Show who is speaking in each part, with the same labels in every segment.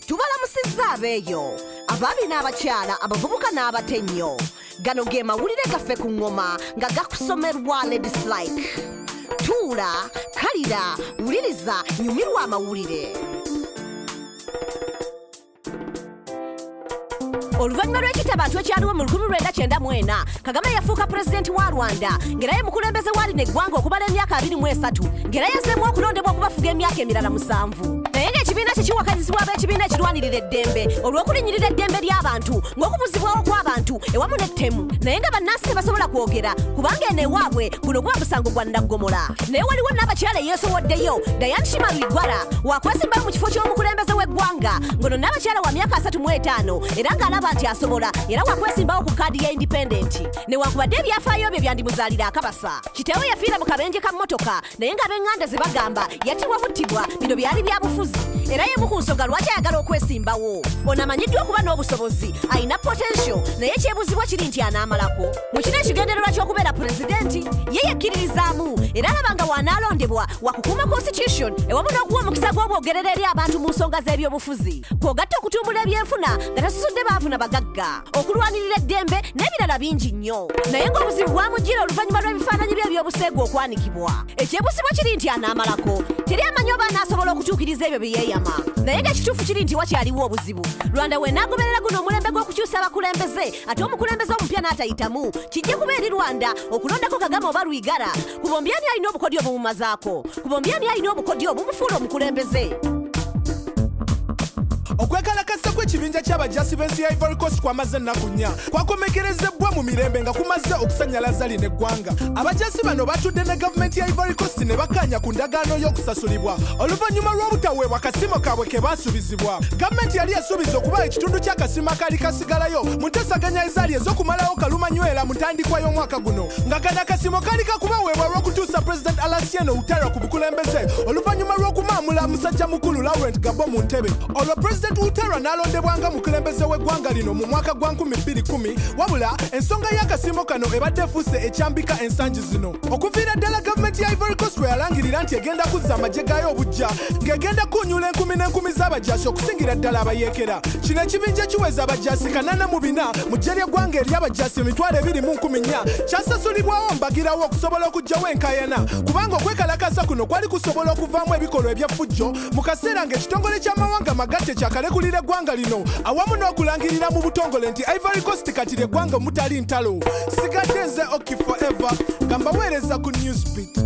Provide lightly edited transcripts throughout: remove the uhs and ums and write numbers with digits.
Speaker 1: Tubalamusizza abeeyo, abaami n'abakyala, abavubuka n'abato ennyo. Gano ge mawulire gaffe ku ŋŋoma nga gakusomerwa Ladies Like. Tuula, kalira, wuliriza, nyumirwa amawulire. Oluvannyuma lw'ekitabantu ekyaliwo mu 1994, Kagame yafuuka pulezidenti wa Rwanda ng'era ye mukulembeze wa lino eggwanga okumala emyaka 23, ng'era yazzeemu okulondebwa okubafuga emyaka emirala 7. Naye ng'ekibiina kye kiwakanyizibwa ab'ekibiina ekirwanirira eddembe olw'okulinnyirira eddembe ly'abantu ng'okubuzibwawo kw'abantu ewamu n'ettemu, naye nga bannansi tebasobola kwogera kubanga eno ewaabwe guno guba musango gwa nnaggomola. Naye waliwo n'abakyala eyeesowoddeyo, Diane Shima Rwigara, wakwesimbayo mu kifo ky'omukulembeze w'eggwanga, ng'ono n'abakyala wa myaka 35 era ng'alaba nti asobola, era wakwesimbawo ku kaadi ya independent newankubadde ebyafaayo bye byandimuzaalira akabasa. Kitaawe yafiira mu kabenje ka mmotoka, naye ng'ab'eŋŋanda ze bagamba yattibwa buttibwa. Bino byali bya bufuzi, era yemu ku nsonga lwaki ayagala okwesimbawo. Ono amanyiddwa okuba n'obusobozi, alina potential, naye ekyebuzibwa kiri nti anaamalako mu kino ekigendererwa ky'okubeera pulezidenti. Ye yekkiririzaamu era alaba nga w'anaalondebwa wakukuuma constitution ewamu n'okuwa omukisa gw'obwogerera eri abantu mu nsonga z'ebyobufuzi, kw'ogatta okutumbula ebyenfuna nga tasusudde baavu na bagagga, okulwanirira eddembe n'ebirala bingi nnyo. Naye ng'obuzibu bwamujjira oluvannyuma lw'ebifaananyi bye eby'obuseegu okwanikibwa. Ekyebusibwa kiri nti anaamalako, teri amanyi oba anaasobola okutuukiriza ebyo bye yeeyama. Naye ng'ekituufu kiri nti wakyaliwo obuzibu. Rwanda w'enaagoberera guno omulembe gw'okukyusa abakulembeze, ate omukulembeze omupya n'atayitamu, kijja kuba eri Rwanda okulondako Kagame oba Rwigara. Ku bombi ani alina obukodyo obumumazaako? Ku bombi ani alina obukodyo obumufuula omukulembeze?
Speaker 2: Okwekalakasa kw'ekibinja ky'abajasi b'ensi ya Ivory Coast kwamaze ennaku 4 kwakomekerezebwa mu mirembe nga kumaze okusannyalaza lino eggwanga. Abajasi bano batudde ne gavumenti ya Ivory Coast ne bakkaanya ku ndagaano y'okusasulibwa oluvannyuma lw'obutaweebwa kasiimo kaabwe ke baasubizibwa. Gavumenti yali yasuubiza okubawa ekitundu ky'akasiimo akaali kasigalayo mu nteesaganya ezaali ez'okumalawo kalumanywera mu ntandikwa y'omwaka guno, nga kano akasiimo kaali kakubaweebwa olw'okutuusa President Alassane Ouattara ku bukulembeze oluvannyuma lw'okumaamula musajja mukulu Laurent Gbagbo mu ntebe. Olwo President Ouattara n'alondebwa nga mukulembeze w'eggwanga lino mu mwaka gwa 2010. Wabula ensonga y'akasiimo kano ebadde efuuse ekyambika ensangi zino okuviira ddala gavumenti ya Ivory Coast lwe yalangirira nti egenda kuzza amagye gaayo obujja, ng'egenda kunyula enkumi n'enkumi z'abajaasi, okusingira ddala abayeekera. Kino ekibinja ekiweza abajaasi 804 mu ggye ly'eggwanga ery'abajaasi 204,000 kyasasulibwawo mbagirawo okusobola okuggyawo enkaayana, kubanga okwekalakasa kuno kwali kusobola okuvaamu ebikolwa eby'effujjo mu kaseera ng'ekitongole ky'amawanga magatte kyakalekulira eggwanga lino awamu n'okulangirira mu butongole nti Ivory Coast kati lyeggwanga omutali ntalo. Sigadde nze Oki Forever nga mbaweereza ku Newsbeat.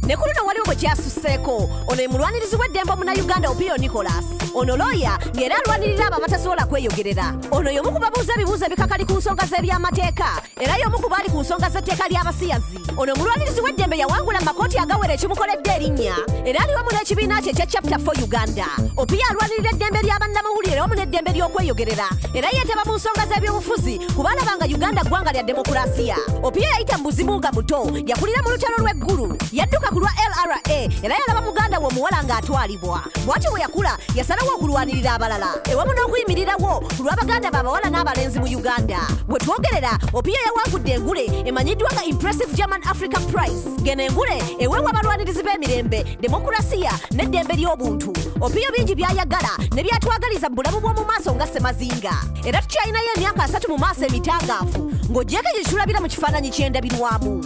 Speaker 1: Ne ku luno waliwo bwe kyasusseeko. Ono ye mulwanirizi w'eddembe omunnayuganda Opio Nicholas. Ono looya ng'era alwanirira abo abatasobola kweyogerera. Ono y'omu ku babuuza ebibuuzo ebikakali ku nsonga z'ebyamateeka, era y'omu ku baali ku nsonga z'etteeka ly'abasiyazi. Ono omulwanirizi w'eddembe yawangula mu makooti agawera ekimukoledde erinnya, era ali wamu n'ekibiina kye ekya Chapter 4 Uganda. Opio alwanirira eddembe ly'abannamawulire wamu n'eddembe ly'okweyogerera, era yeetaba mu nsonga z'ebyobufuzi kuba alaba nga Uganda ggwanga lya demokulasiya. Opio yayita mu buzibu nga muto, yakulira mu lutalo lw'eggulu, yadduka ku lwa LRA, era yalaba muganda we omuwala ng'atwalibwa. Bw'atyo bwe yakula yasalawo okulwanirira abalala ewamu n'okuyimirirawo ku lw'abaganda be abawala n'abalenzi mu Uganda. We twogerera, Opio yawangudde engule emanyiddwa nga Impressive German Africa Prize, ng'eno engule eweebwa abalwanirizi b'emirembe, demokulasiya n'eddembe ly'obuntu. Opio bingi by'ayagala ne by'atwagaliza mu bulamu bw'omu maaso nga ssemazinga, era tukyalinayo emyaka 30 mu maaso emitangaavu ng'ogyeko egyo gyetulabira mu kifaananyi ky'endabirwamu.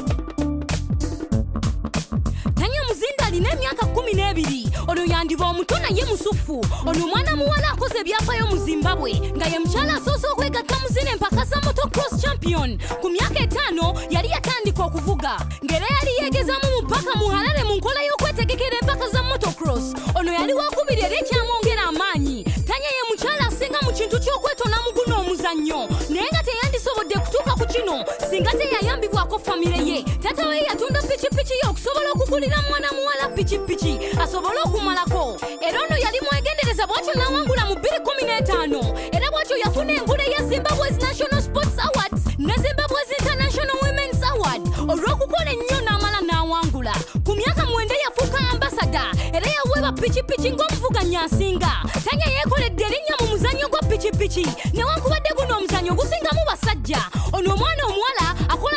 Speaker 3: Tanya Muzinda alina emyaka 12. Ono yandiba omuto naye musufu. Ono omwana muwala akoze ebyafayo mu Zimbabwe nga ye mukyala asoose okwegatta mu zino empaka za motocross champion. Ku myaka 5 yali yatandika okuvuga, ng'era yali yeegezaamu mu ppaka mu Harare mu nkola y'okwetegekera empaka za motocross. Ono yali wakubiri era ekyamwongera amaanyi. Tanya ye mukyala asinga mu kintu ky'okwetona mu guno omuzannyo, naye nga teyandisobodde kutuuka ku kino singa teyayambibwako famire ye. Taata we yatunda pikipiki ye okusobola okugulira mwana muwala pikipiki asobole okumalako, era ono yali mwegendereza bw'atyo n'awangula mu 2015, era bw'atyo yafuna engule ya Zimbabwe's National Sports Awards ne Zimbabwe's International Women's Award olw'okukola ennyo n'amala n'awangula. Ku myaka 9 yafuuka ambasada, era yaweebwa pikipiki ng'omuvuganya asinga. Tanya yeekoledde erinnya mu muzannyo gwa pikipiki, newankubadde guno omuzannyo gusingamu basajja. Ono omwana omuwala akola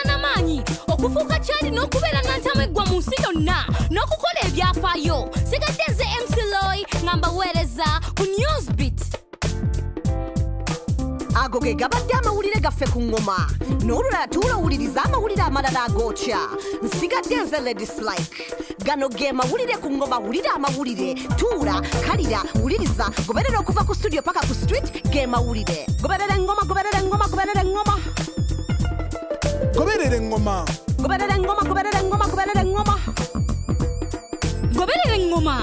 Speaker 3: Okufuuka kyali n'okubeera nantameggwa mu nsi yonna n'okukola ebyafaayo. Sigadde nze MC Loy nga mbaweereza ku Newsbeat.
Speaker 1: Ago ge gabadde amawulire gaffe ku ŋŋoma. N'olulala tuula owuliriza amawulire amalala agookya. Nsigadde nze Lady Slike. Gano ge mawulire ku ŋŋoma. Wulira amawulire, tuula, kalira, wuliriza, goberera okuva ku studio paka ku street. Ge mawulire. Goberera eŋŋoma, goberera eŋŋoma, goberera eŋŋoma.
Speaker 2: Goberera eŋŋoma.
Speaker 1: Goberera eŋŋoma, goberera eŋŋoma, goberera eŋŋoma.
Speaker 3: Goberera eŋŋoma.